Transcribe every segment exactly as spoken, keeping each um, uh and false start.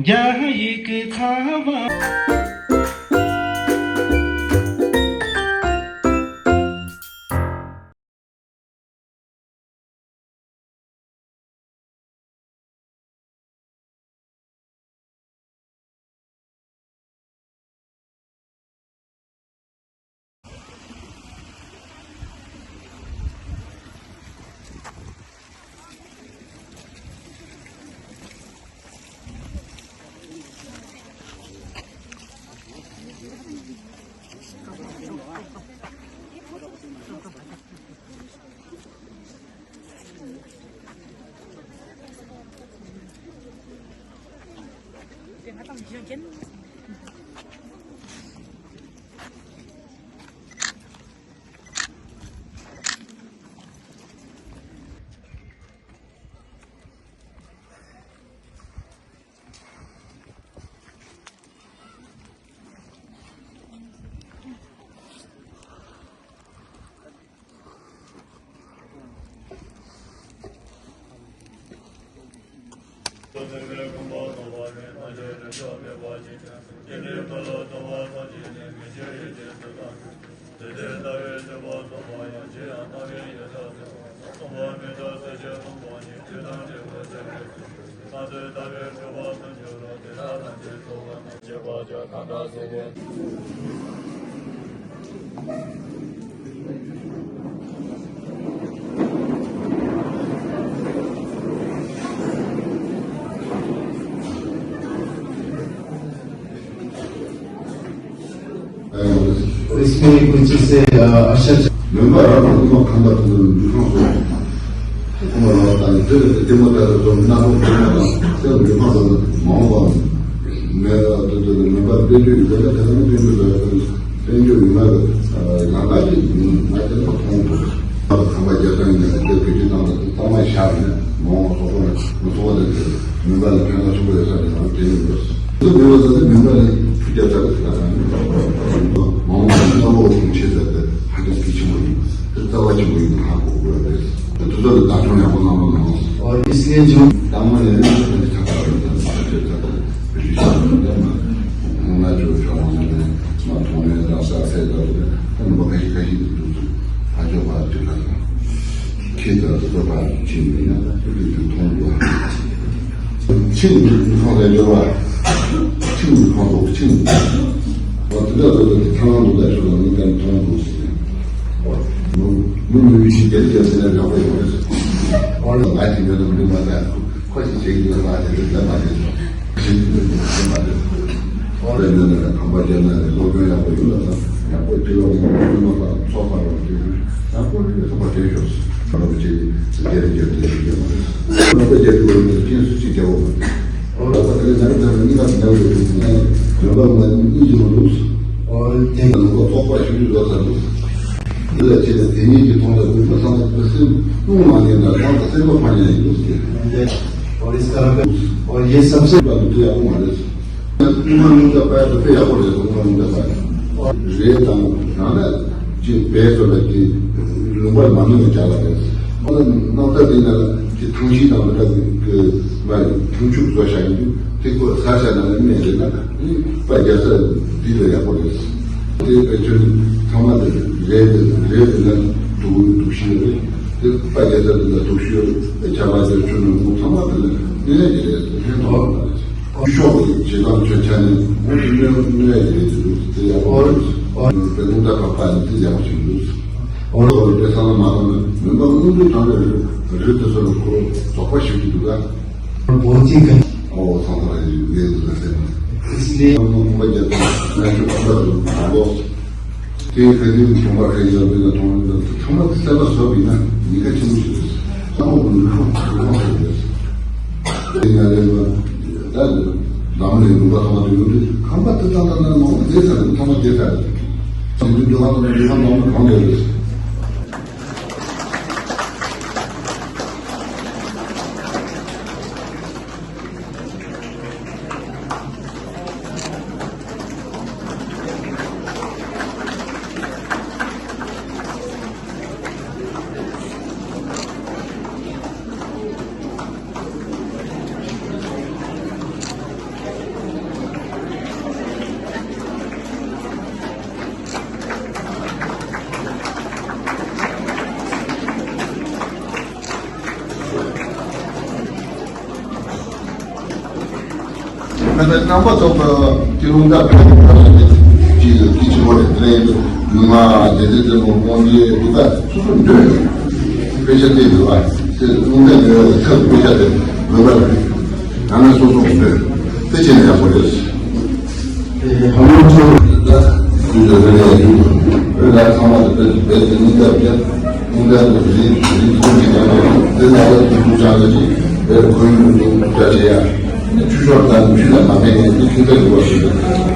རྒྱ་ཡིག་གི་ཚ་བ། इसमें कुछ इससे, अ, आशा མུན་པ་རང་དང་དབུ་མ་ཁམས་པ་དེ་ཚོ་འདུས་ཁང་སོགས། དབུ་མ་རང་དང་དེ་ལ་བདེ་མོ་ལྟ་བུ་ཚོ་སྣ་ཚོགས་དེ་མོ་དང་དེ་ལ་འདུས་ཁང་སོགས་མང་བ། མེད་པ་དེ་ཚོ་ལ་མུན་པ་བསྟན་བཅོས་ཡོད་ན་དེ་ཚོ་བསྟན་བཅོས་ཡོད་ན་བསྟན་བཅོས་ཡོད་ན་ལམ་ཁ་ཅིག་ཡིན་ང་དེ་ལ་མཐོང་དགོས། ཁམས་པ་རྒྱལ་ཐང་ཡིན་ན་དེ་བེད་སྤྱོད་བཏང་ན་དེ་གཙང་མ་བཞག་ནས་མང་བ་སོགས་པ་ལ་མི་ཚོགས་པ་དེ་ཚོ་མུན་པ་ལ་ཕན་ཐོགས་ཆེན་པོ་ཡོད་ས་རེད་ལ་དེ་ཡིན་དགོས། དེ་མེད་པ་ཟེར་ན་མུན་པ་ནི་ཆུ་རྒྱ་ཚ་གི་ཚ་དང་མང་བ་གནམ་འོག་གི་ཆེ་ཟེར་ཏེ་ཧ་ཅང་གལ་ཆེན་པོ་ཡིན། དེ་རྩ་བ་ཆེན་པོ་ཡིན་ཧ་གོ་དགོས་རེད། དེ་ཚོ་ལ་བདག་སྐྱོང་ཡག་པོ་གནང་རོགས་གནང་། ཨོ་དེ་སྲིད་ལན་བྱུང་། དང་མ་ནས་ནི་ཁྱབ་པ་རེད་དམ་ཆོས་ཚ་དང་བེད་སྤྱོད་བྱ་དགོས་དེ་མ་ཁོང་ན་ཆོས་ཆོས་མང་ན་ནས་མ་མཐོང་ནས་རང་ས་ཚད་ལ་དེ་ནི་མ་ཁ་ཤས་ཁ་ཤས་ཀྱི་འདུག་ཚུལ་ཕ་ཆོས་ཕ་ཆོས་ལ་དང་ཁྱེད་ལ་དེ་ཚོ་ཕ་ཕྱིན་ནས་ཡང་དེ་དུས་མཐོང་དགོས། ཆིང་ཁོང་ལ་འབྱོར་བ། ཆིང་ཁོང་ཐོག་ཆིང་། འོ་དེ་འདྲ་ཚོ་དེ་ཐང་ལང་དུ་ལྟ་ཞོར་ལ་ངས་དེ་མཐོང་འདུག་ཟེར་ནས། འོ་མི་མི་མི་ཞིག་རྒྱལ་རྒྱལ་ཟེར་ན་ཡག་པོ་ཡོང་རེད་ཟེར། འོ་ལ་ང་ཞིག་ཡོད་དམ་འདུག་མ་ལྟ་ཁོ་ཞིག་བྱེད་ཀྱི་ཡོད་མ་རེད་ཟེར་ལབ་མ་རེད་ཟེར། ཞིག་ཡོད་མ་རེད། འོ་ལ་ཡོད་ན་ཁང་པ་བརྒྱབ་ན་སློབ་སྦྱོང་ཡག་པོ་ཡོད་ལ་ཡག་པོ་དེ་བ་མི་མི་མ་ལྟ་ཚོགས་པ་རོགས་དེ། ཡང་སྐུ་ལུས་ཐོག་པ་དེ་ཤོག །རོགས་ཀྱི་ཚེ་རིང་རྒྱལ་དེ་ཡོད་མ་རེད། རོགས་པའི་རྒྱལ་དེ་ཡོད་མ་རེད། རྐྱེན་སུ་གཅིག་རྒྱལ་བ་མ་རེད། རོགས་པ་དེ་ལས་ནང་དུ་གཉིས་ཀ་འདྲ་བའི་དུས་ནས་རོགས་པ་མ་གཉིས་ཀྱི་མ་འདུག །ཨོ་དེ་ལ་ལུང་པ་ཚོགས་པ་ཞུ་རྒྱུ་བཟོ་ཚར་འདུག །འདི་ལ་བྱས་ཏེ་དེ་ཉིད་ཀྱི་ཐོག་ལ་ལུང་པ་ཚང་མ་སེམས་རླུང་མ་ངེས་ན་ཚང་མ་སེམས་པ་ཕར་ཉལ་ཡིན་འདུག་།ཟེར། ཨོ་ཡེ་སབ་སེ། པ་འདི་ཡག་པོ་མ་རེད། སྔོན་མ་སྔོན་ཆད་པ་ཡག་པོ་དཔེ་ཡག་པོ་རེད། སྔོན་མ་སྔོན་ཆད་པ་རེད་དང་ཡང་ན་ཅི་བས་སོ་ལ་ཅི་ལུང་པར་མ་ནུས་ནས་བྱ་བ་རེད། ཁོ་ལ་སྣང་ཚ་དེ་ན་ཅི་ཐང་ཤིང་དང་འདི་འདྲ་གི་མ་ཐང་ཆུ་བཟོ་བྱ་ཡིན་དུས་དེ་ཁོ་ས་ཆ་ན་ལ་སྨན་རེད་ན་ནི་པ་རྒྱ་ས་འདི་ལ་ཡག་པོ་རེད། དེ་བས་ཁྱོད་ཚང་མ་དེ་རེད་རེད་ན་སྡུག་སྡུག་ཤི་རེད། དེ་པ་རྒྱ་ས་འདི་ལ་སྡུག་ཤི་རེད། བྱ་བ་དེ་ཁྱོད་ནང་ཚང་མ་དེ་ལ་ནི་རེད་དེ་ཕན་ཐོགས་མ་རེད། ཤོག་གི་བྱེད་སྟངས་ཆོས་ཆ་ནི་འོ་དེ་གནོད་གནོད་ཡ་ཡོད་དེ་འདུག་དེ་ཡག་པོ་འདུག །དཔེ་ལུང་དང་བབ་པ་ནི་དེ་ཡག་པོ་ཞིག་འདུག །འོ་དེ་ཁོ་ལ་དཔེ་བསམ་བློ་མ་བཏང་ན་མུན་པ་མངོན་དུ་དྲངས་པའི་རི་རི་དེ་ཚོ་ལ་ཁོ་རྫོགས་པ་ཞིག་གི་འདུག་ད། འོ་ཚང་ཚང་རེད་ཡོད་དེ་ལ་སེམས་ཨིས་ལེ་ཁོང་པ་རྒྱབ་ན་ཁོང་པ་དུ་མ་ལོག །དེ་ཁ་ཐུག་གི་གཞུང་པ་ཁ་ཡི་ལ་འདི་ལ་གཏོང་ལ་ཚང་མ་གསལ་པོ་བཟོ་བ་ཡིན་ན་ཉེན་ཁ་ཆེན་པོ་ཞིག་རེད། ཚང་མ་གི་ལུས་ཁམས་གོ་སྐབས་ཞིག་རེད། དེ་ཡང་ལས་ལ་ད་ལམ་ལས་ ཡིན་པ་ཚང་མ་དེ་ཡོད་དུས་ཁང་པ་དེ་ཚང་མ་ནང་མང་པོ་བསྡད་ཚར་རེད། ཚང་མ་བསྡད་ཚར་རེད། དེ་དུས་འདི་ག་ཚང་མ་འདི་ག་མང་པོ་གང་བསྡད་རེད། ད་ལྟ་རྣམ་པ་ཚོ་གི་རླུང་རྟ་ཕེབས་པ་ཞིག་གི་ཆེན་པོ་རེད། དེ་ནས་མི་མང་སྡེ་ཚན་ཚན་པོ་དཔུང་སྡེ་འདུག་ག་སོ་སོ་འདོད་ཡོད། དཔེ་ཆ་བལྟས་འདུག་ཨ། དེ་རླུང་རྟ་འདོད་ཡོད་ཚབ་དཔེ་ཆ་དེ་འདོད་པ་རེད། ཡང་ན་སོ་སོ་འདོད་དེ་བྱས་ན་ཡག་པོ་རེད། ཧ་ལམ་ཚོ་ལ་དུས་ཚོད་རེ་རེ་ཡོད། བོད་ལ་ཚང་མ་དུ་བོད་ཀྱི་བོད་ཀྱི་རླུང་རྟ་བརྒྱབ། རླུང་རྟ་དུ་རིག་རིག་གསུམ་གྱི་རྒྱ་མཚོ་འདི་ནང་ལ་དུ་ཐུགས་ཅག་ལ་ཅིག་བོད་ཁོར་ཡུག་དུ་ཐུགས་ཅག་བྱེད་ཡ། ནི་ཆུ་ཤོར་དང་ཆུ་ལ་མ་ཕན་ནས་ནི་ཁྱིམ་ཚང་དུ་བ་ཞིག་རེད།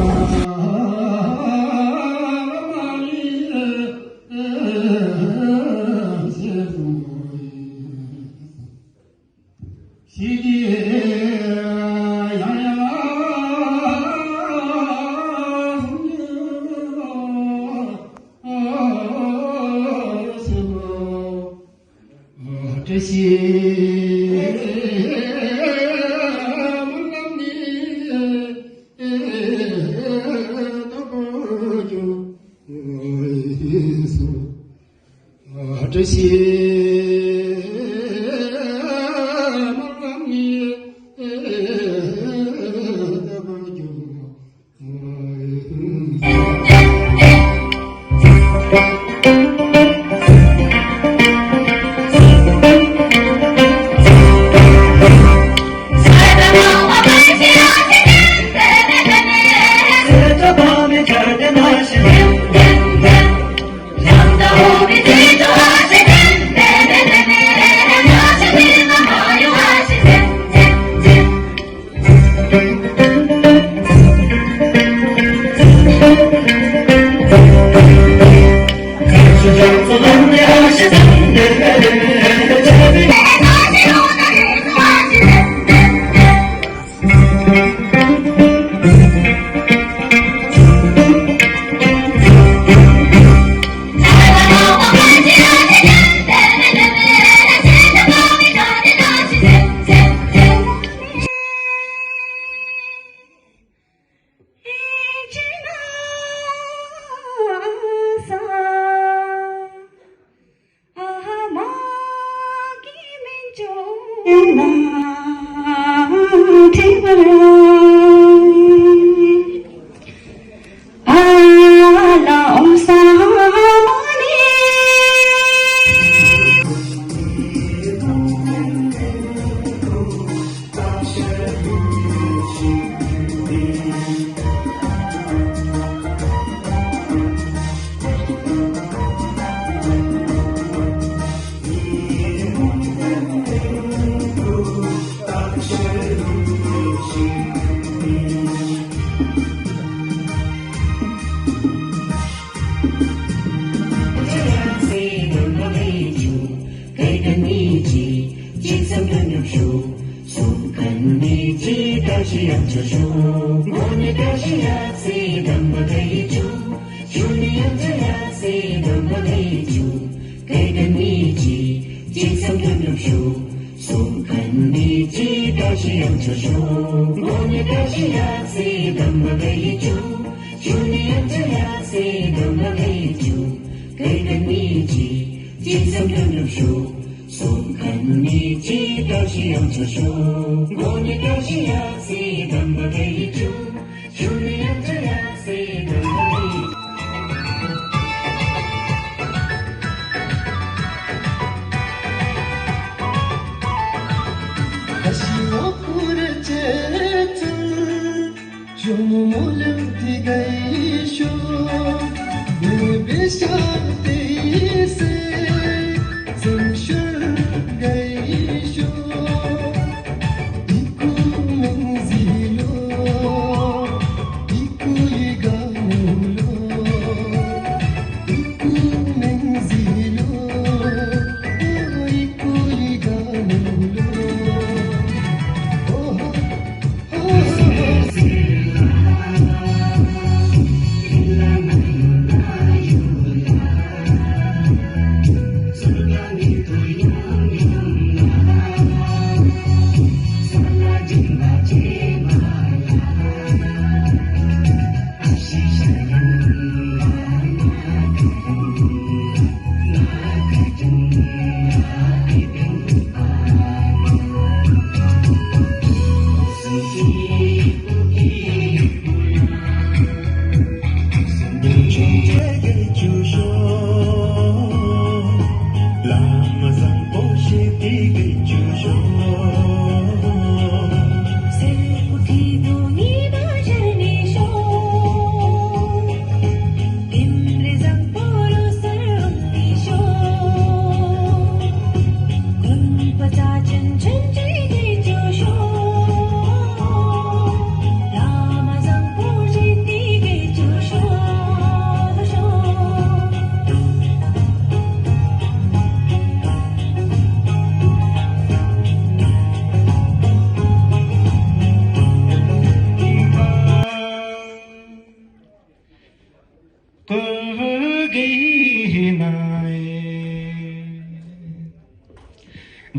གོ་གི་ན་ཨེ།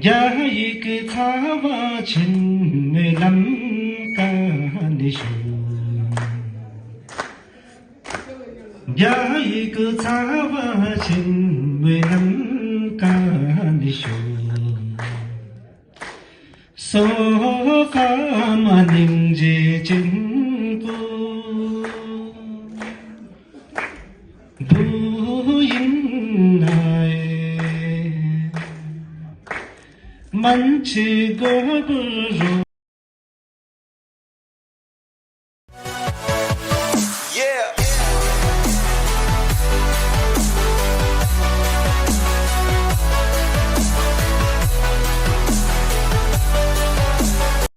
རྒྱ་ཡིག་ཚ་བ་ཆེན་མོའི་ལམ་ཀ་ནས་ཤོག་རྒྱ་ཡིག་ཚ་བ་ཆེན་མོའི་ལམ་ཀ་ནས་ཤོག་སོ་ཀ་མ་སྙིང་རྗེ་ཆེན་པོ་བུ་ཡིན་ནའི། མན་ཆད་དགོས་པ་རུ།